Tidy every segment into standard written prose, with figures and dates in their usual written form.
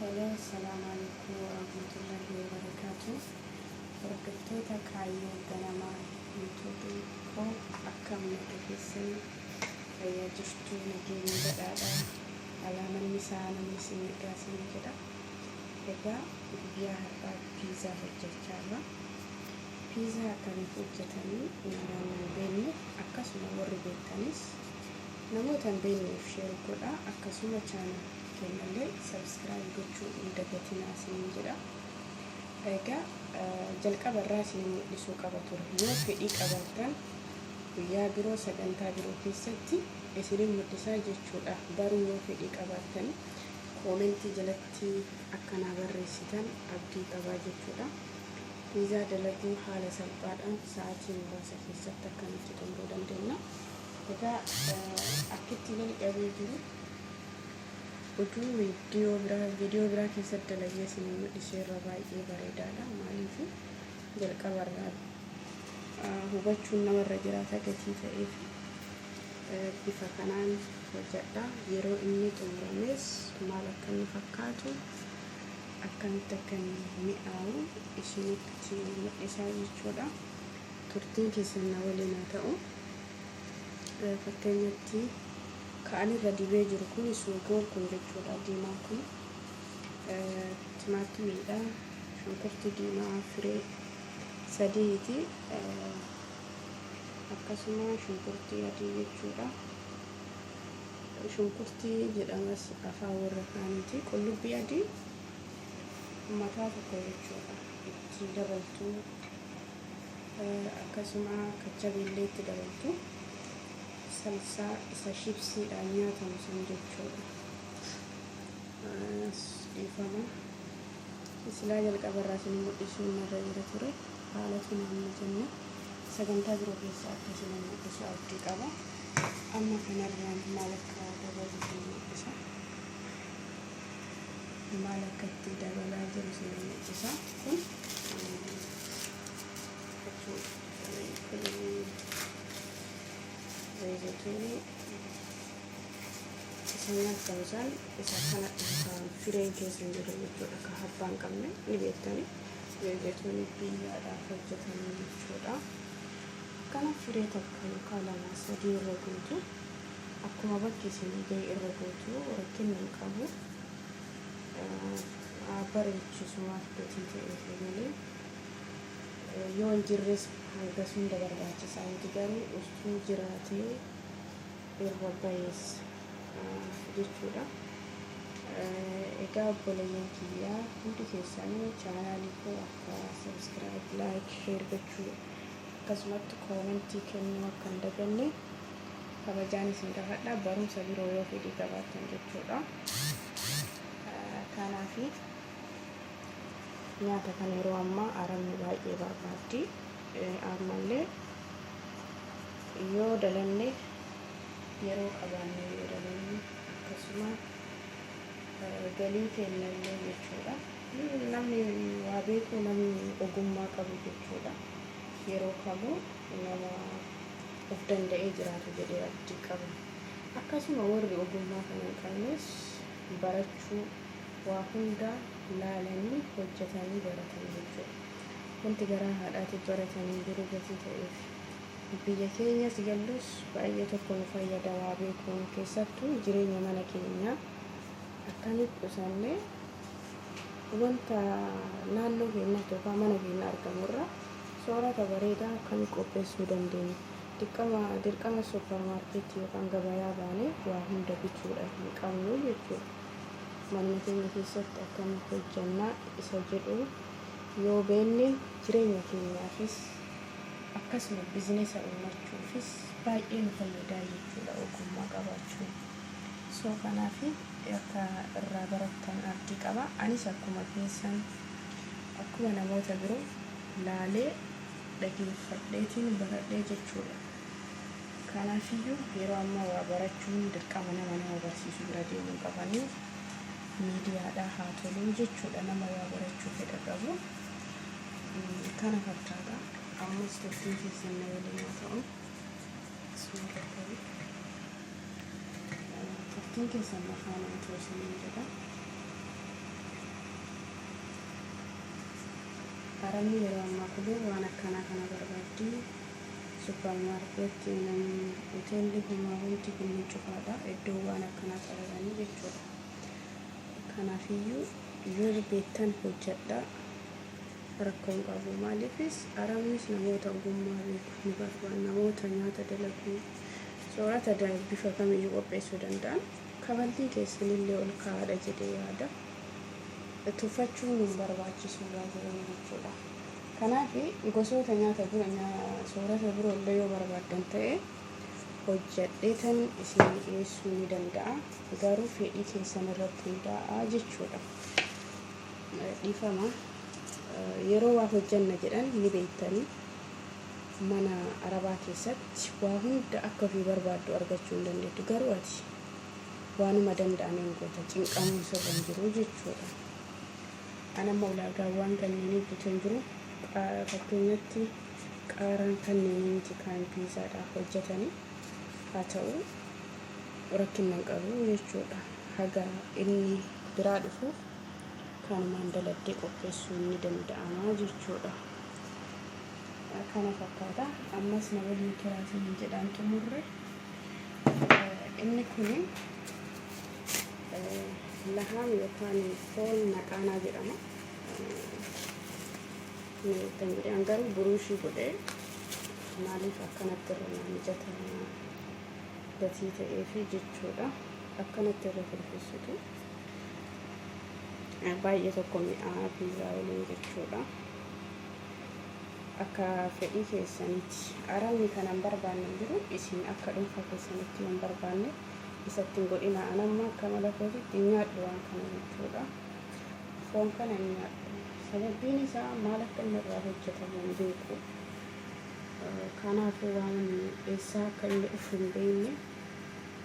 Tole, Assalaamu Aleykum Warahmatullahi Wabarakaatu. Hordoftoota Kaayyoo Ganamaa YouTube koo, akkam naga keessanii? Fayyaa jirtuu? Nageenyi badhaadha? Alaamanni isaa namni isin nagaa isin jedha. Egaa guyyaa har'aa piizaa hojjechaa jirra. Piizaa akkamitti hojjetanii namoonni hin beekne, akkasuma warri beektanis namoota hin beekneef share godhaa, akkasuma channel keenyallee subscribe gochuu hin dagatinaa isiniin jedha. Egaa jalqaba irraa isin mul'isuu qaba ture. Yoo fedhii qabaattan guyyaa biroo sagantaa biroo keessatti isinin mul'isaa jechuudha. Baruu yoo fedhii qabaattan koomentii jalatti akka naa barreessitan abdii qabaa jechuudha. Piizaa dalaguu haala salphaadhaan sa'aatii muraasa keessatti akkamitti xumuruu dandeenya? Egaa akkitti jalqabee jiru utuu viidiyoo biraa keessatti dalagee isin mul'isee irra baay'ee bareedaadha. Maaliif, jalqabarraa hubachuun namarra jiraata gatii ta'eef bifa kanaan hojjedha. Yeroo inni xumurames maal akka inni fakkaatu, akkamitti akka inni mi'aawu isinitti mul'isaa jechuudha. Turtiin keessan na waliin haa ta'u. Fakkeenyatti ka'an irra dibee jiru kun suugoon kun jechuudha, diimaan kun timaatimiidha. Shunkurtii diimaa firee sadiiti. Akkasuma shunkurtii adii jechuudha. Shunkurtii jedhamas afaan warra kaaniiti. Qullubbii adii mataa tokko jechuudha. Itti dabaltu. Akkasuma kachabiillee itti dabaltu. Salsaa isa shibsiidhaan nyaatamu san jechuudha. Dhiifama. Silaa jalqabarraa isin mul'isuun narra jira ture. Haalatu naan mijanne. Sagantaa biroo keessa akka isin mul'isu abdii qaba. Amma kanarraan maal akka dabalu isin mul'isa. Maal akka itti dabalaa jiru isin mul'isa. Kun kun zayituunii isa nyaatamu san, isa kana fireen keessa hin jiru jechuudha. Ka habbaa hin qabne ni beektani. Zayituunii biyyaadhaaf hojjetame jechuudha. Akkana firee takka yookaan lama sadii irra guutu, akkuma bakki isinii gahe irra guutu, rakkinni hin qabu. Bareechisumaaf gatii ta'eef malee yoo hin jirres hangas hunda barbaachisaa miti, garuu ustuu jiraatee irra bayeessa jechuudha. Egaa obboleeyyan kiyyaa hundi keessanuu chaanaalii koo akka subscribe, like, share gochuu, akkasumatti koomentii kennuu akka hin daganne kabajaan isin gaafadha. Barumsa biroo yoo fedhii qabaattan jechuudha. Kanaafi nyaata kana yeroo ammaa arabni baay'ee barbaaddi. Ammallee yoo dalanne, yeroo qabaanne yoo dalanne, akkasuma galii kennallee jechuudha. Namni waa beeku, namni ogummaa qabu jechuudha. Yeroo kamuu nama of danda'ee jiraatu jedhee abdii qaba. Akkasuma warri ogummaa kana hin qabnes barachuu, waa hundaa laalanii hojjetanii baratan jechuudha. Wanti garaa haadhaatiif baratanii jiru gatii ta'eef. Biyya keenyas gallus baay'ee tokko nu fayyada waa beekuun, keessattuu jireenya mana keenyaa akkamitti qusannee wanta naannoo keenyatti yookaan mana keenya argamurra soorata bareedaa akkamitti qopheessuu dandeenya. Dirqama dirqama suuparmaarkeetii yookaan gabayaa baanee waa hunda bituudha hin qabnu jechuudha. Manuma keenya keessatti akkamitti hojjannaa isa jedhu yoo beekne, jireenya keenyaafis akkasuma bizinesa uummachuufis baay'ee nu fayyadaa jechuudha ogummaa qabaachuun. So kanaaf akka irraa barattan abdii qaba. Anis akkuma keessan, akkuma namoota biroo laalee dhageeffadheetiin baradhee jechuudha. Kanaafiyyuu yeroo ammaa waa barachuun dirqama nama nama barsiisu bira deemuu qabanii, miidiyaadhaa haa toluu jechuudha, nama waa barachuu fedha qabu. Kana fakkaata. Ammas turtiin keessan na waliin haa ta'u. Suura ta'e. Turtiin keessan na faana haa ta'u isiniin jedha. Arabni yeroo ammaa kun waan akkanaa kana barbaaddi. Supparmaarkeetti, hoteelli, homaa wanti kun cufaadha. Iddoo waan akkanaa xaraganii jechuudha. Kanaafiyyuu yoo beektan hojjedhaa. Rakkoo hin qabu. Maaliifis arabnis namoota ogummaa beeku ni barbaada. Namoota nyaata dalaguu, soorata bifa kamiyyuu qopheessuu danda'an kafaltiin keessanillee ol ka'aadha jedhee yaada. Tuffachuun hin barbaachisu baay'ee jechuudha. Kanaaf gosoota nyaata bira soorata biroo illee yoo barbaaddan ta'e hojjedheetan isin dhiyeessuu ni danda'a. Garuu fedhii keessan irratti hundaa'a jechuudha. Dhiifama. Yeroo waa hojjanna jedhan ni beektanii, mana arabaa keessatti waa hunda akka ofii barbaaddu argachuu hin dandeettu. Garuu ati waanuma danda'ameen goota, cinqamuun sirra hin jiru jechuudha. An amma ulaagaawwan kanneenii guutuu hin jiru. Fakkeenyatti qaaraan kanneenii miti kan piizaadhaaf hojjetanii, haa ta'u rakkina hin qabu jechuudha. Haga inni biraa dhufuuf kanumaan daladdee qopheessuun ni danda'ama jechuudha. Kana fakkaata. Ammas na waliin turaa isiniin jedhaan xumurre. Inni kun lahaam yookaan foon naqaanaa jedhama. Ni beektan jedhee garuu buruushii godhee, maaliif akkanatti irra naa mijata gatii ta'eefi jechuudha. Akkanatti irra firfirsitu. Baay'ee tokko mi'aa piizaa waliin jechuudha. Akka fedhii keessanitti. Arabni kana hin barbaanne hin jiru. Isin akka dhuunfaa keessanitti yoo hin barbaanne isatti hin godhina. An amma akka mala kootitti hin nyaadhu waan kana jechuudha. Foon kana hin nyaadhu. Sababbiin isaa maal akka inni irraa hojjetamu hin beeku. Kanaafuu waan eessaa akka inni dhufu hin beekne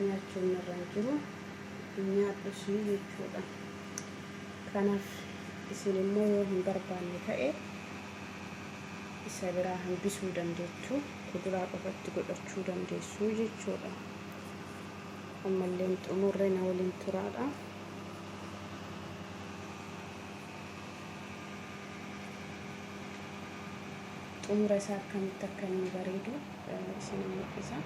nyaachuun irra hin jiru. Hin nyaadhus jechuudha. Kanaaf isin immoo yoo hin barbaanne ta'e isa biraa hambisuu dandeettu. Kuduraa qofatti godhachuu dandeessu jechuudha. Ammallee hin xumurre, na waliin turaadha. Xumura isaa akkamitti akka inni bareedu isin mul'isa.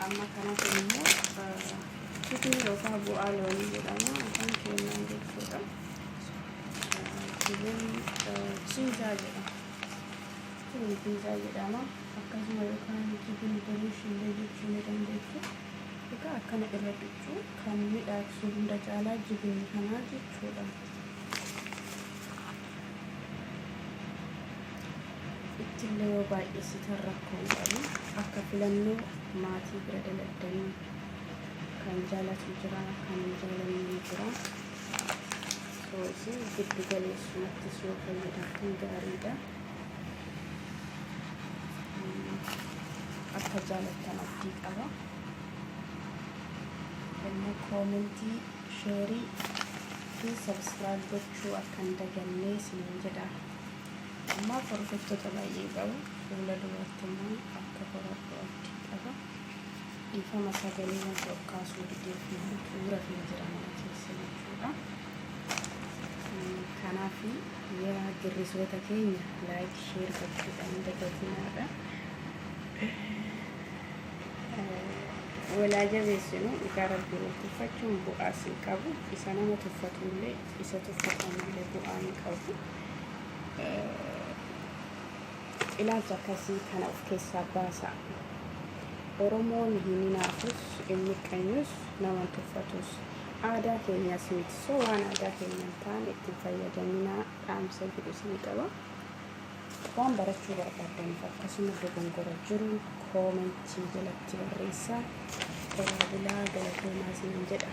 Amma kanatti immoo jibni yookaan bu'aa loonii jedhama afaan keenyaan jechuudha. Jibin chiizaa jedhama. Jibin piizaa jedhama. Akkasuma yookaan jibin buruush illee jechuu ni dandeessu. Egaa akkana irra dhiquu kan midhaagsu hunda caalaa jibinni kanaa jechuudha. Ittillee yoo baay'isitan rakkoo hin qabu. Akka filannoo maatii bira daladdanii kan jaalatu jira, kan hin jaalanne ni jira. So isin giddu galeessumattis yoo fayyadamtan gaariidha. Akka jaalattan abdii qaba. Immoo koomentii, sheerii fi subscribe gochuu akka hin dagannee isiniin jedha. Ammaaf hordoftoota baay'ee qabu. Fuula duratti immoo akka horadhu abdii qaba. Dhiifama, sagalee wanta ol kaasuu dideef, xuura fi jira mana keessa jechuudha. Kanaaf yaa girrisoota keenya, like, share gochuudhaan dagatinaadha. Walaa jabeessinu, dhugaa rabbii wal tuffachuun bu'aas hin qabu. Isa nama tuffatullee isa tuffatamullee bu'aa hin qabu. Ilaalcha akkasii kana of keessaa baasaa. Oromoon hin hinaafus, hin miqqanyus, nama tuffatus. Aadaa keenyas miti. So waan aadaa keenya hin taane ittiin fayyadaminaa dhaamsa jedhu isin qaba. Waan barachuu barbaaddaniif akkasuma dogongora jiru koomentii jalatti barreessaa. Toraa bulaa, galatoomaa isiniin jedha.